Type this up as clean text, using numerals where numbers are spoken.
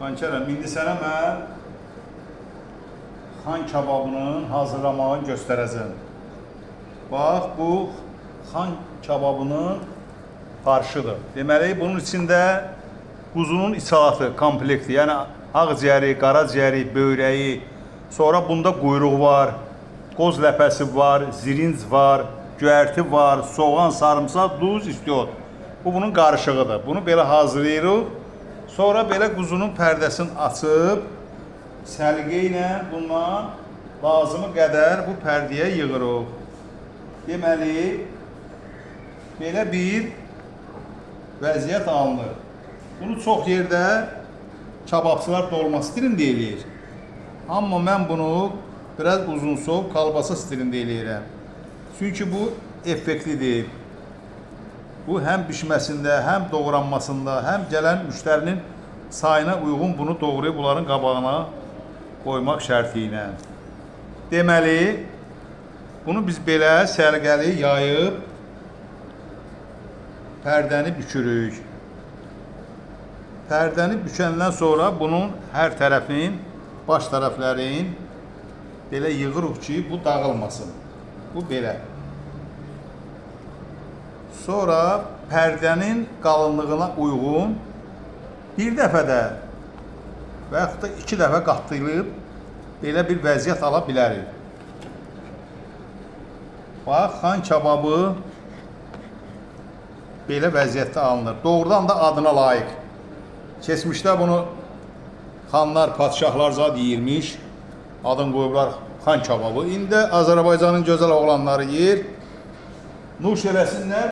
Xankərəm, indi sənə mən xan kababının hazırlamağını göstərəcəm. Bax, bu xan kababının farşıdır. Deməli, bunun içində quzunun içalatı, komplekti, yəni ağciyəri, qaraciyəri, böyrəyi, sonra bunda quyruq var, qoz ləpəsi var, zirinc var, göyərti var, soğan, sarımsaq, duz, istiot. Bu bunun qarışığıdır. Bunu belə hazırlayırıq. Sonra belə quzunun pərdəsini açıb səliqə ilə bundan lazımı qədər bu pərdəyə yığırıq. Deməli, belə bir vəziyyət alınır. Bunu çox yerdə kababçılar dolma stilində eləyir. Amma mən bunu biraz uzunsov kalbasa stilində eləyirəm. Çünki bu effektlidir. Bu həm bişməsində, həm doğranmasında, həm gələn müştərinin sayına uyğun bunu doğrayıb bunların qabağına qoymaq şərti ilə. Deməli, bunu biz belə səliqəli yayıb pərdəni bükürük. Pərdəni bükəndən sonra bunun hər tərəfin, baş tərəflərin belə yığırıq ki, bu dağılmasın. Bu belə. Sonra pərdənin qalınlığına uyğun bir dəfə də və yaxud da iki dəfə qatlayıb belə bir vəziyyət ala bilərik. Bax, xan kababı belə vəziyyətdə alınır. Doğrudan da adına layiq. Keçmişdə bunu xanlar, padşahlar zad yeyirmiş. Adını qoyublar xan kababı. İndi Azərbaycanın gözəl oğlanları yeyir. Nuş eləsinlər.